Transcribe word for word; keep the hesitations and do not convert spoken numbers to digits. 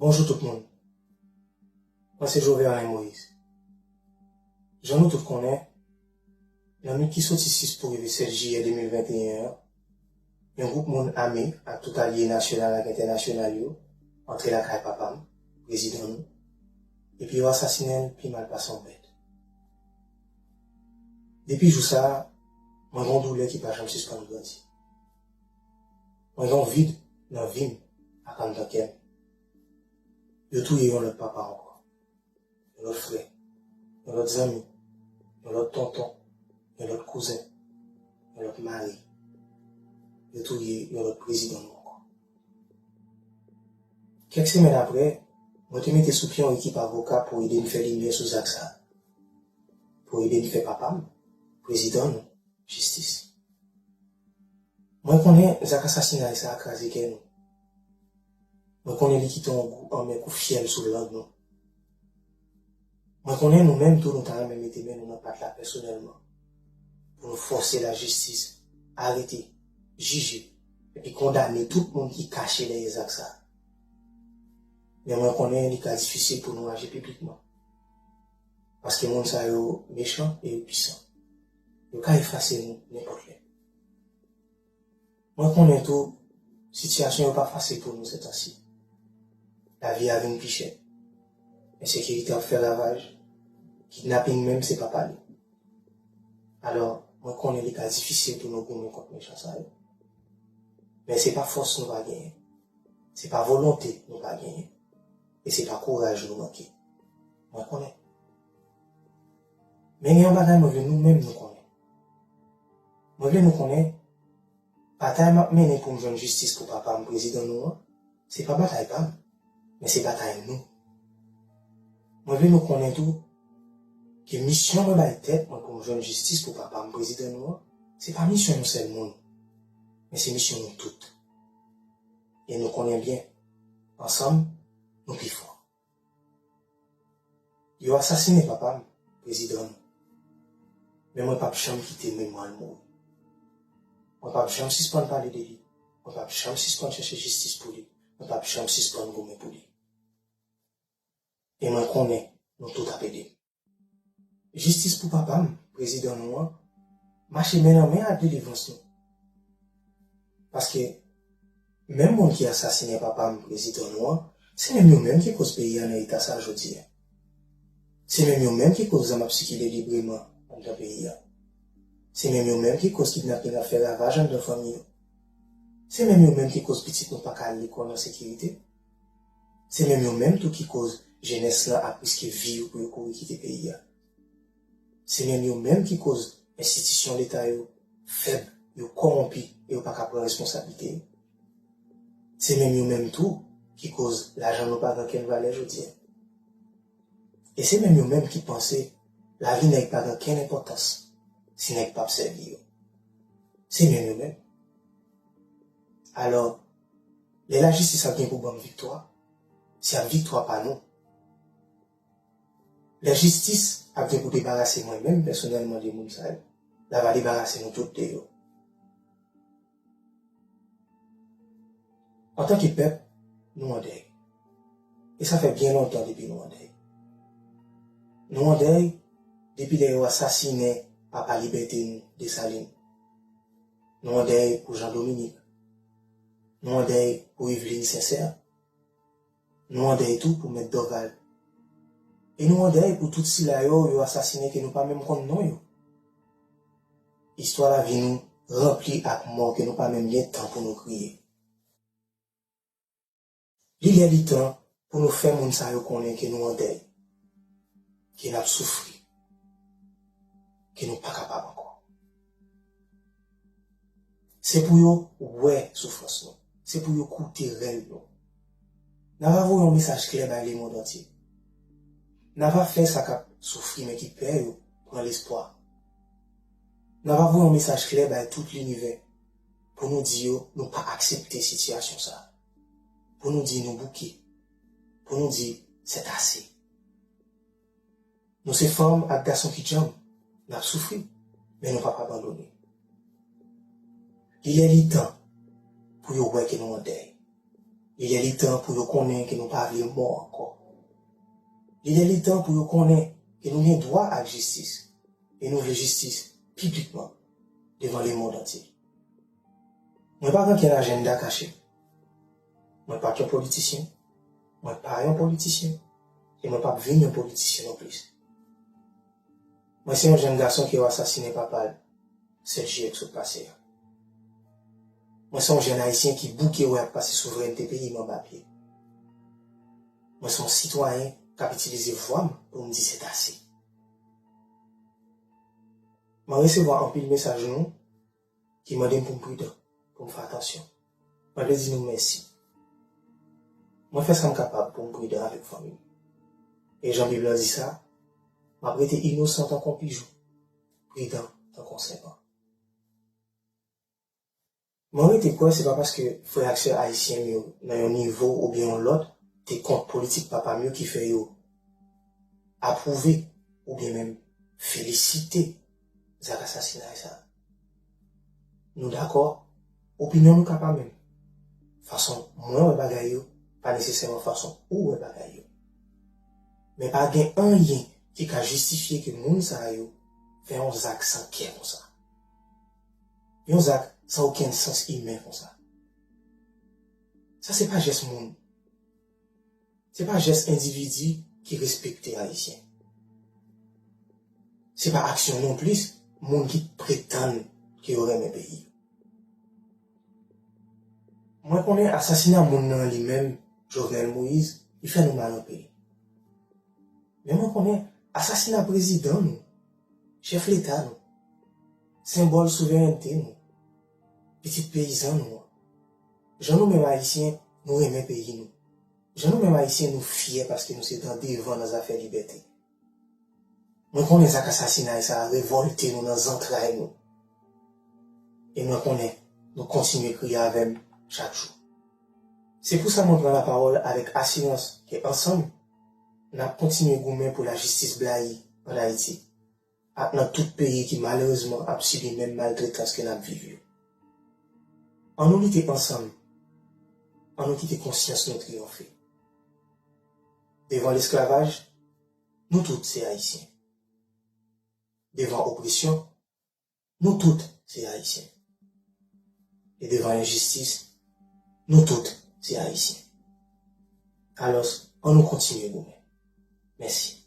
Bonjou tout moun. Mwen se Joverlin Moïse. Jan nou tout konnen, nan nwit ki soti sis pou rive sèt jiyè de mil venteyen an, yon gwoup moun ame ak tout alye nasyonal ak entènasyonal yo antre lakay papa m, prezidan nou, epi yo asasinen l pi mal pase yon bèt. Depi jou sa a, mwen gen yon doulè ki pa janm sispann grandi. Mwen gen yon vid nan vi m ak anndan kè m. Yo touye yon lòt papa ankò, yon lòt frè, yon lòt zanmi, yon lòt tonton, yon lòt kouzen, yon lòt mari. Yo touye yon lòt prezidan nou ankò. Kèk semèn apre, mwen te mete sou pye yon ekip avoka pou ede n fè limyè sou zak sa a, pou ede n fè papa m, prezidan nou, jistis. Mwen konnen zak asasinay sa a kraze kè nou. Mwen konnen li kite yon gou anmè kou fyèl sou lang nou. Mwen konnen nou menm tou nou ta renmen mete men nou nan pat la pèsonèlman pou nou fòse lajistis arete, jije, epi kondane tout moun ki kache dèyè zak sa a. Men mwen konnen li ka difisil pou nou aji piblikman. Paske moun sa yo mechan e yo pwisan. Yo ka efase nou nenpòt lè. Mwen konnen tou, sitiyasyon yo pa fasil pou nou sètansi. Lavi a vin pi chè. Ensekirite ap fè ravaj. Kidnaping menm se pa pale. Alò, mwen konnen li ka difisil pou nou goumen kont mechan sa yo. Men se pa fòs nou pa genyen. Se pa volonte nou pa genyen. E se pa kouraj nou manke. Mwen konnen. Men gen yon bagay mwen vle nou menm nou konnen. Mwen vle nou konnen, batay m ap mennen pou m jwenn jistis pou papa m, prezidan nou an, se pa batay pa m, men se batay nou. Mwen vle nou konnen tou ke misyon mwen bay tèt mwen pou m jwenn jistis pou papa m, prezidan nou an, se pa misyon yon sèl moun, men se misyon nou tout. E nou konnen byen, ansanm, nou pi fò. Yo asasinen papa m, prezidan nou. Men mwen p ap janm kite memwa l mouri. Mwen p ap janm sispann pale de li. Mwen p ap janm sispann chèche jistis pou li. Mwen p ap janm sispann goumen pou li. E mwen konnen nou tout ap ede m. Jistis pou papa m, prezidan nou an, mache men nan men ak delivrans nou. Paske menm moun ki asasinen papa m, prezidan nou an, se menm yo menm ki koz peyi a nan eta sa a jodi a. Se menm yo menm ki koz zam ap sikile libreman anndan peyi a. Se menm yo menm ki koz kidnaping ap fè ravaj anndan fanmi yo. Se menm yo menm ki koz pitit nou pa ka al lekòl an sekirite. Se menm yo menm tou ki koz jenès lan ap riske vi yo pou yo kouri kite peyi a. Se menm yo menm ki koz enstitisyon leta yo fèb, yo kòwonpi e yo pa ka pran responsablite yo. Se menm yo menm tou ki koz lajan nou pa gen okenn valè jodi a. E se menm yo menm ki panse lavi nèg pa gen okenn enpòtans si nèg p ap sèvi yo. Se menm yo menm. Alò, lè lajistis ap gen pou ban m viktwa, se ap viktwa pa nou. Lè jistis ap gen pou debarase mwen menm pèsonèlman de moun sa yo, l ava debarase nou tout de yo. Antanke pèp, nou an dèy. E sa fè byen lontan depi nou an dèy. Nou an dèy depi lè yo asasinen papa libète nou, Desalin. Nou an dèy pou Jean Dominique. Nou an dèy pou Yveline Sincère. Nou an dèy tou pou Mèt Dorval. E nou an dèy pou tout sila yo yo asasinen ke nou pa menm konn non yo. Istwa lavi nou ranpli ak mò ke nou pa menm gen tan pou nou kriye. Li lè li tan pou nou fè moun sa yo konnen ke nou an dèy, ke n ap soufri, ke nou pa kapab ankò. Se pou yo wè soufrans nou. Se pou yo koute rèl nou. N ava voye yon mesaj klè bay lemonn antye. N ava fè sa k ap soufri men ki pè yo pran lespwa. N ava voye yon mesaj klè bay tout linivè pou nou di yo nou pa aksepte sitiyasyon sa a. Pou nou di nou bouke. Pou nou di c'est assez. Nou se fanm ak gason ki djanm, n ap soufri, men nou p ap abandone. Li lè li tan pou yo wè ke nou an dèy. Li lè li tan pou yo konnen ke nou pa vle mò ankò. Li lè li tan pou yo konnen ke nou gen dwa ak jistis, e nou vle jistis piblikman devan lemonn antye. Mwen pa gen okenn ajanda kache. Mwen pa t yon politisyen. Mwen pa yon politisyen. E mwen p ap vin yon politisyen non plis. Mwen se yon jèn gason ke yo asasinen papa l sèt jiyè k sot pase a. Mwen se yon jèn ayisyen ki bouke wè ap pase souvrènte peyi m anba pye. Mwen se yon sitwayen k ap itilize vwa m pou m di sètase. Mwen resevwa anpil mesaj nou ki mande m pou m pridan, pou m fè atansyon. Mwen vle di nou mèsi. Mwen fè sa m kapab pou m pridan avèk fanmi m. E jan Bib lan di sa, m ap rete inosan tankou yon pijou, pridan tankou yon sèpan. Mwen rete kwè se pa paske frè ak sè ayisyen m yo nan yon nivo oubyen yon lòt te kont politik papa m yo ki fè yo apwouve oubyen menm felisite zak asasinay sa a. Nou dakò, opinyon nou ka pa menm. Fason mwen wè bagay yo pa nesesèman fason ou wè bagay yo. Men pa gen anyen ki ka jistifye ke moun sa yo fè yon zak san kè konsa. Yon zak san okenn sans imen konsa. Sa se pa jès moun. Se pa jès endividi ki respekte Ayisyen. Se pa aksyon non plis moun ki pretann ke yo renmen peyi yo. Mwen konnen asasina moun nan li menm, Jovenel Moïse, li fè nou mal anpil. Men mwen konnen asasina prezidan nou, chèf leta nou, senbòl souverènte nou, pitit peyizan nou an. Jan nou menm Ayisyen, nou renmen peyi nou. Jan nou menm Ayisyen, nou fyè paske nou se dan devan nan zafè libète. Mwen konnen zak asasinay sa a revòlte nou nan zantray nou. E mwen konnen nou kontinye kriye avè m chak jou. Se pou sa mwen pran lapawòl avèk asirans ke ansanm, n ap kontinye goumen pou lajistis blayi ann Ayiti ak nan tout peyi ki malerezman ap sibi menm maltretans ke n ap viv yo. Ann nou lite ansanm, ann nou kite konsyans nou triyonfe. Devan lesklavaj, nou tout se Ayisyen. Devan opresyon, nou tout se Ayisyen. E devan enjistis, nou tout se Ayisyen. Alòs, ann nou kontinye goumen. Mèsi.